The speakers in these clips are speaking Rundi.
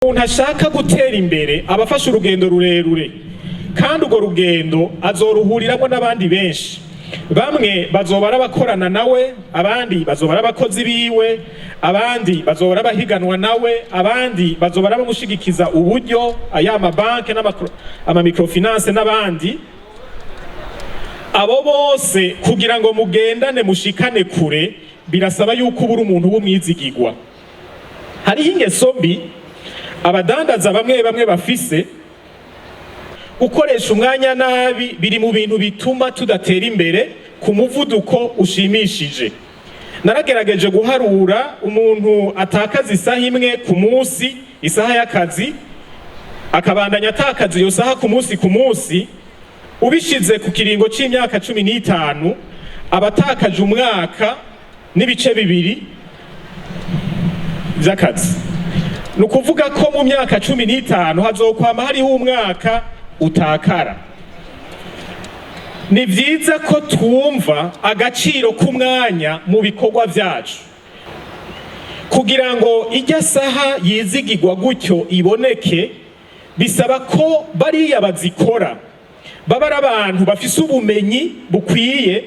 Umuntu ashaka gutera imbere aba afashe urugendo rurerure, kandi urwo rugendo azoruhuriramo n'abandi benshi. Bamwe bazoba ari abakorana nawe, abandi bazoba ari abakozi biwe, abandi bazoba ari abahiganwa nawe, abandi bazoba ari abamushigikiza uburyo, aya mabanki amamicrofinance n'abandi. Abo bose kugira ngo mugendane mushikane kure, birasaba yuko ubura umuntu w'umwizigigwa. Hariho ingeso mbi abadandaza bamwe bamwe bafise. Gukoresha umwanya nabi biri mu bintu bituma tudatera imbere ku muvuduko ushimishije. Naragerageje guharura: umuntu atakaza isaha imwe ku munsi, isaha y'akazi, akabandanya atakaza iyo saha ku munsi ku munsi, ubishize ku kiringo c'imyaka 15, aba atakaje umwaka n'ibice 2 vy'akazi. Ni ukuvuga ko mu myaka 15 hazokwama hariho umwaka utakara. Ni vyiza ko twumva agaciro k'umwanya mu bikorwa vyacu. Kugira ngo ijya saha yizigirwa gutyo iboneke, bisaba ko bariya bazikora baba ari abantu bafise ubumenyi bukwiye,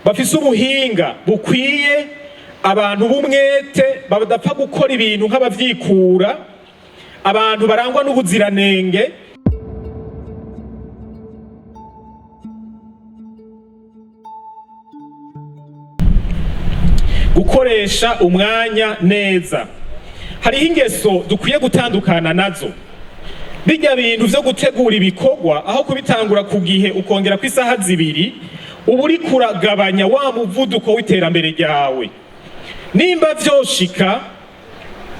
bafise ubuhinga bukwiye, abantu b'umwete, badapfa gukora ibintu nk'abavyikura, abantu barangwa n'ubuziranenge. Gukoresha umwanya neza, hariho ingeso dukwiye gutandukana nazo. Bijya bintu vyo gutegura ibikorwa, aho kubitangura ku gihe ukongera ku isaha 2, uba uriko uragabanya wa muvuduko w'iterambere ryawe. Nimba vyoshika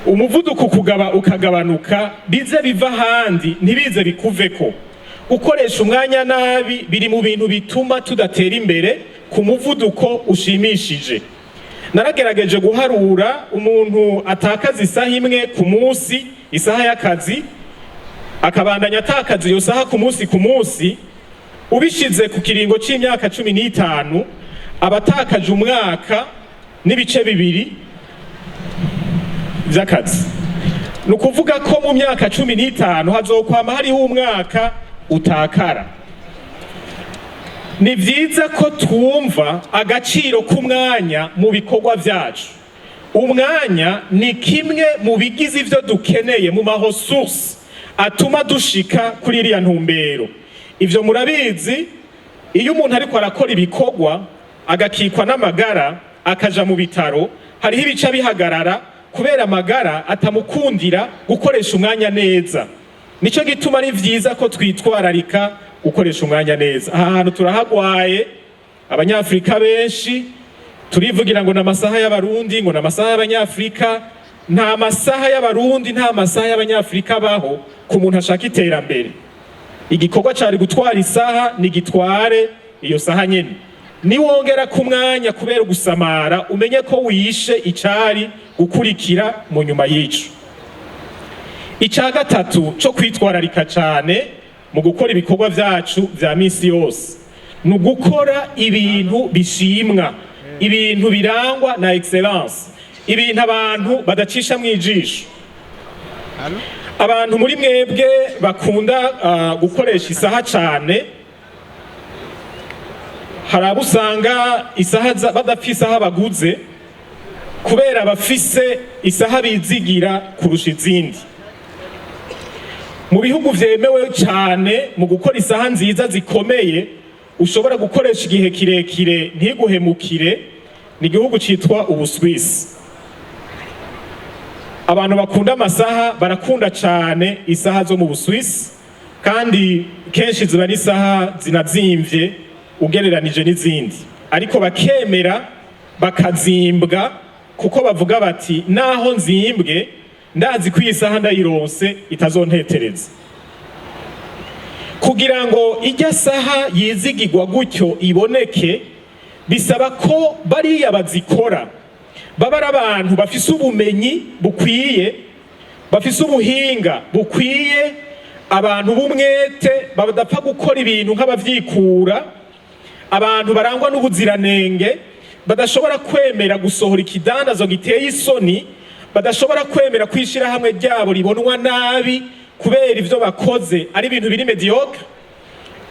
umuvuduko ukugaba ukagabanuka, bize biva ahandi, ntibize bikuveko. Gukoresha umwanya nabi biri mu bintu bituma tudatera imbere ku muvuduko ushimishije. Naragerageje guharura: umuntu atakaza isaha imwe ku munsi, isaha y'akazi, akabandanya atakaza iyo saha ku munsi ku munsi, ubishize ku kiringo c'imyaka 15, aba atakaje umwaka n'ibice 2 vy'akazi. Ni ukuvuga ko mu myaka 15 hazokwama hariho umwaka utakara. Ni vyiza ko twumva agaciro k'umwanya mu bikorwa vyacu. Umwanya ni kimwe mu bigize ivyo dukeneye mu ma ressources atuma dushika kuri iriya ntumbero. Ivyo murabizi: iyo umuntu ariko arakora ibikorwa agakikwa n'amagara, akaja mu bitaro, hariho ibica bihagarara kubera amagara atamukundira gukoresha umwanya neza. Nico gituma ari vyiza ko twitwararika gukoresha umwanya neza. Aha hantu turahagwaye. Abanyafurika benshi turivugira ngo ni amasaha y'Abarundi, ngo ni amasaha y'Abanyafurika. Nta masaha y'Abarundi, nta masaha y'Abanyafurika abaho ku muntu ashaka iterambere. Igikorwa cari gutwara isaha, nigitware iyo saha nyene. Niwongera ku mwanya kubera gusamara, umenye ko wishe icari gukurikira mu nyuma y'ico. Ica gatatu co kwitwararika cane mu gukora ibikorwa vyacu vya misi yose ni ugukora ibintu bishimwa, ibintu birangwa na excellence, ibintu abantu badacisha mw'ijisho. Abantu muri mwebwe bakunda gukoresha isaha cane, hari abo usanga isaha badapfa isaha baguze kubera bafise isaha bizigira kurusha izindi. Mu bihugu vyemewe cane mu gukora isaha nziza zikomeye ushobora gukoresha igihe kirekire ntiguhemukire, ni igihugu citwa Ubuswisi. Abantu bakunda amasaha barakunda cane isaha zo mu Buswisi, kandi kenshi ziba ari isaha zinazimvye ugereranije n'izindi, ariko bakemera bakazimbwa kuko bavuga bati: "Naho nzimbwe, ndazi ko iyi saha ndayironse itazontetereza." Kugira ngo ijya saha yizigirwa gutyo iboneke, bisaba ko bariya bazikora baba ari abantu bafise ubumenyi bukwiye, bafise ubuhinga bukwiye, abantu b'umwete, badapfa gukora ibintu nk'abavyikura, abantu barangwa n'ubuziranenge, badashobora kwemera gusohora ikidandazo giteye isoni. Badashobora kwemera ko ishirahamwe ryabo ribonwa nabi kubera ivyo bakoze ari ibintu biri médiocre.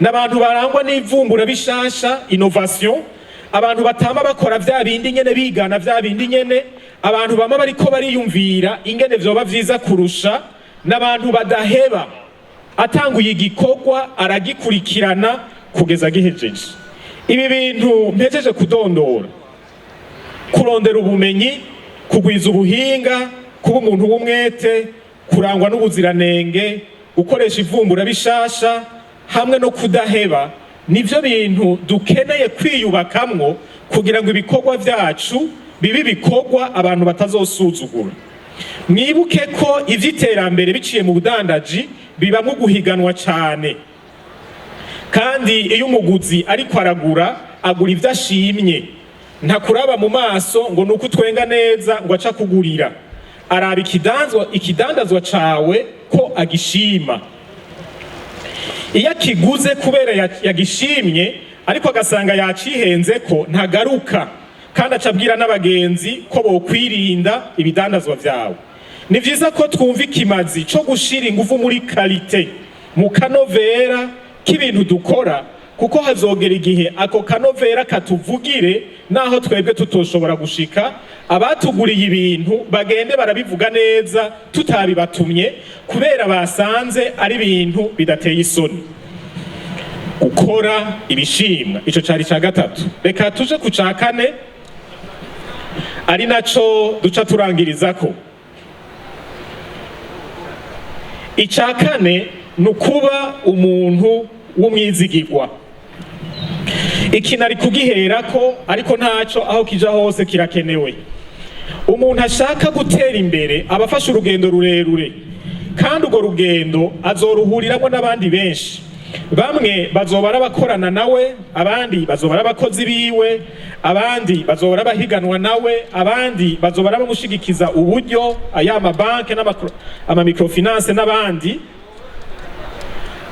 N'abantu barangwa n'ivumbura bishasha, innovation. Abantu batama bakora vya bindi nyene, bigana vya bindi nyene. Abantu bama bariko bariyumvira ingene vyoba vyiza kurusha. N'abantu badaheba, atanguye igikorwa aragikurikirana kugeza gihejeje. Ibi bintu mpejeje kudondora, kurondera ubumenyi, kugwiza ubuhinga, kuba umuntu w'umwete, kurangwa n'ubuziranenge, gukoresha ivumbura bishasha hamwe no kudaheba, nivyo bintu dukeneye kwiyubakamwo kugira ngo ibikorwa vyacu bibe ibikorwa abantu batazosuzugura. Mwibuke ko ivy'iterambere biciye mu budandaji bibamwo guhiganwa cane, kandi iyo umuguzi ariko aragura, agura ivyo ashimye. Ntakuraba mu maso ngo nuko utwenga neza ngo aca kugurira. Araba ikidandazwa cawe ko agishima. Iyo akiguze kubera yagishimye, ariko agasanga yacihenze ko, ntagaruka, kandi aca abwira n'abagenzi ko bokwirinda ibidandazwa vyawe. Ni vyiza ko twumva ikimazi co gushira ingufu muri qualité, mu kanovera k'ibintu dukora, kuko hazogera igihe ako kanovera katuvugire naho twebwe tutoshobora gushika. Abatuguriye ibintu bagende barabivuga neza tutabibatumye, kubera basanze ari ibintu bidateye isoni. Gukora ibishimwa, ico cari ca gatatu. Reka tuje ku ca kane, ari naco duca turangirizako. Ica kane ni ukuba umuntu w'umwizigirwa. Iki nari kugiherako, ariko ntaco, aho kija hose kirakenewe. Umuntu ashaka gutera imbere aba afashe urugendo rurerure, kandi urwo rugendo azoruhuriramwo n'abandi benshi. Bamwe bazoba ari abakorana nawe, abandi bazoba ari abakozi biwe, abandi bazoba ari abahiganwa nawe, abandi bazoba ari abamushigikiza uburyo, aya mabanki ama microfinance n'abandi.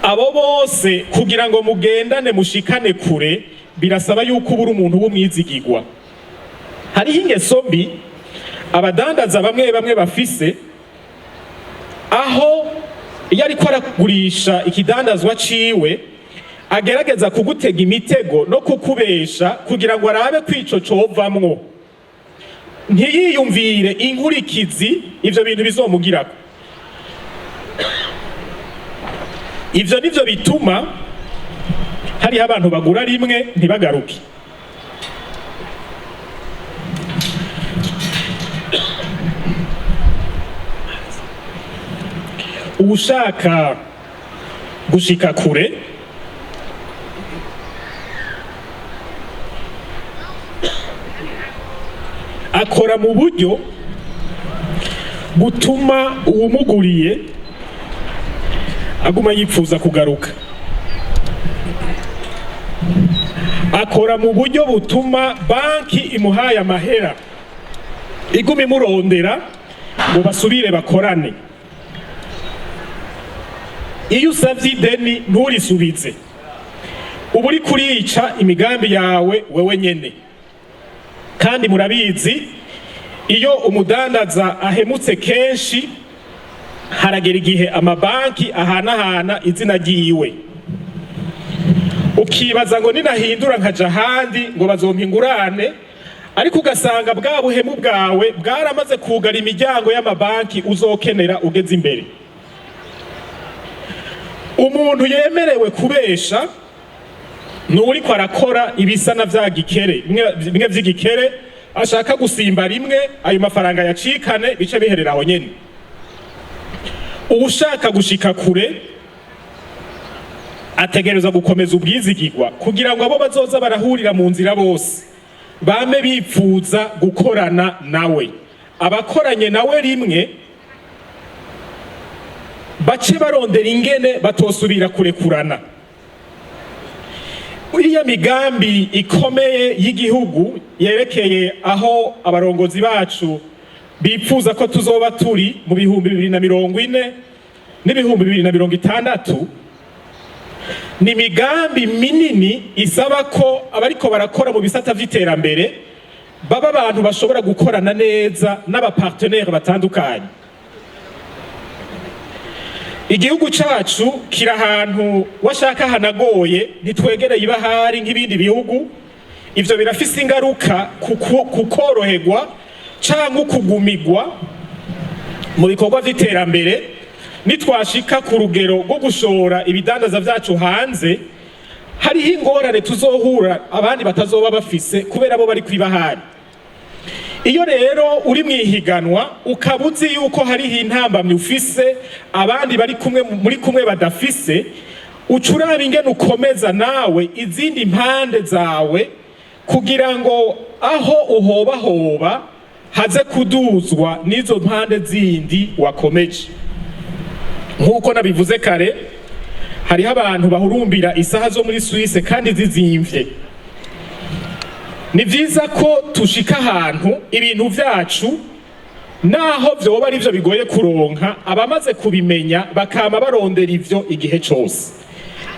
Abo bose kugira ngo mugendane mushikane kure, birasaba yuko ubura umuntu w'umwizigirwa. Hariho ingeso mbi abadandaza bamwe bamwe bafise, aho iyo ariko aragurisha ikidandazwa ciwe agerageza kugutega imitego no kukubesha kugira ngo arabe ko ico covamwo, ntiyiyumvire inkurikizi ivyo bintu bizomugirako. Ivyo nivyo bituma hariho abantu bagura rimwe ntibagaruke. Uwushaka gushika kure akora mu buryo butuma uwumuguriye aguma yipfuza kugaruka. Akora mu buryo butuma banki imuhaye amahera iguma imurondera ngo basubire bakorane. Iyo usavye ideni nturisubize, uba uri kurica imigambi yawe wewe nyene. Kandi murabizi, iyo umudandaza ahemutse kenshi, haragera igihe amabanki ahanahana izina ryiwe. Ukibaza ngo ninahindura nkaja ahandi ngo bazompa ingurane, ariko ugasanga bwa buhemu bwawe bwaramaze kugara imiryango y'amabanki uzokenera ugeze imbere. Umuntu yemerewe kubesha nuwuriko arakora ibisa na vya gikere, bimwe vy'igikere, ashaka gusimba rimwe ayo mafaranga yacikane, bice biherera aho nyene. Uwushaka gushika kure ategerezwa gukomeza ubwizigirwa kugira ngo abo bazoza barahurira mu nzira bose bame bipfuza gukorana nawe. Abakoranye nawe rimwe bace barondera ingene batosubira kurekurana. Iriya migambi ikomeye y'igihugu yerekeye aho abarongozi bacu bipfuza ko tuzoba turi mu 2040 n'2060, ni imigambi minini isaba ko abariko barakora mu bisata vy'iterambere baba abantu bashobora gukorana neza n'aba partenaires batandukanye. Igihugu cacu kiri ahantu washaka hanagoye, ntitwegereye ibahari nk'ibindi bihugu. Ivyo birafise ingaruka ku koroherwa canke ukugumigwa mu bikorwa vy'iterambere. Nitwashika ku rugero rwo gushora ibidandaza vyacu hanze, hariho ingorane tuzohura abandi batazoba bafise, kubera bo bari kw'ibahari. Iyo rero uri mw'ihiganwa, ukaba uzi yuko hariho intambamyi ufise abandi bari kumwe muri kumwe badafise, uca uraba ingene ukomeza nawe izindi mpande zawe, kugira ngo aho uhobahoba haze kuduzwa n'izo mpande zindi wakomeje. Nk'uko nabivuze kare, hariho abantu bahurumbira isaha zo muri Suisse kandi zizimvye. Ni vyiza ko tushika ahantu ibintu vyacu, naho vyoba ari vyo bigoye kuronka, abamaze kubimenya bakama barondera ivyo igihe cose.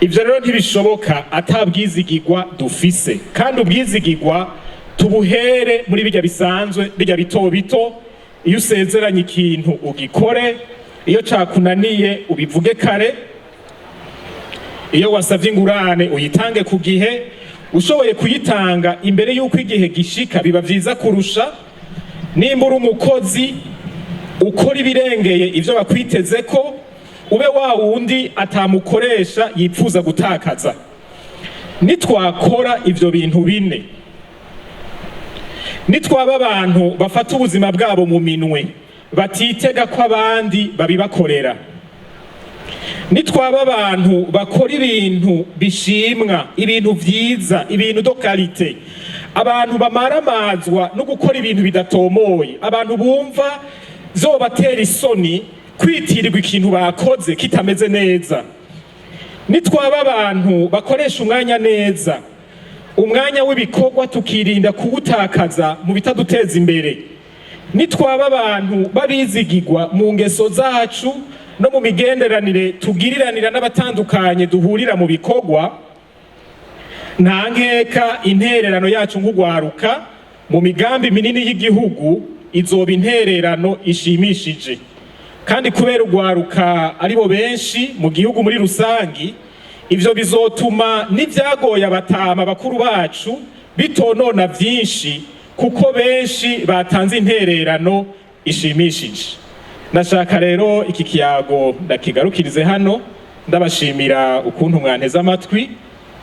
Ivyo rero ntibishoboka atabwizigirwa dufise, kandi ubwizigirwa tubuhere muri bijya bisanzwe, bijya bito bito. Iyo usezeranye ikintu, ugikore. Iyo cakunaniye, ubivuge kare. Iyo wasavye ingurane, uyitange ku gihe. Ushoboye kuyitanga imbere y'uko igihe gishika, biba vyiza kurusha. Nimba uri umukozi, ukora ibirengeye ivyo bakwiteze, ko ube wa wundi atamukoresha yipfuza gutakaza. Nitwakora ivyo bintu bine, nitwaba abantu bafata ubuzima bwabo mu minwe, batitega ko abandi babibakorera, nitwaba abantu bakora ibintu bishimwa, ibintu vyiza, ibintu de qualité, abantu bamaramazwa no gukora ibintu bidatomoye, abantu bumva zobatera isoni kwitirirwa ikintu bakoze kitameze neza, nitwaba abantu bakoresha umwanya neza, umwanya w'ibikorwa tukirinda kuwutakaza mu bitaduteza imbere, nitwaba abantu babizigirwa mu ngeso zacu no mu migenderanire tugiriranira n'abatandukanye duhurira mu bikorwa, nta nkeka intererano yacu nk'ugwaruka mu migambi minini y'igihugu izoba intererano ishimishije. Kandi kubera ugwaruka aribo benshi mu gihugu muri rusangi, ivyo bizotuma n'ivyagoye abatama bakuru bacu bitonona vyinshi, kuko benshi batanze intererano ishimishije. Ndashaka rero iki kiyago ndakigarukirize hano, ndabashimira ukuntu mwanteze amatwi,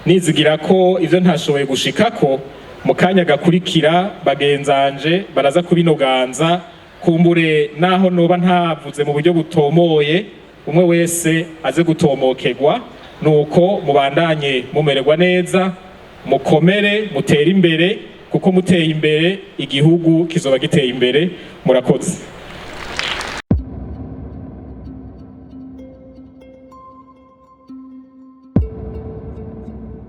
nizigira ko ivyo ntashoboye gushikako mu kanya gakurikira bagenzanje baraza kubinoganza. Kumbure naho noba ntavuze mu buryo butomoye, umwe wese aze gutomokerwa. Nuko mubandanye mumererwa neza, mukomere, mutere imbere, kuko muteye imbere igihugu kizoba giteye imbere. Murakoze.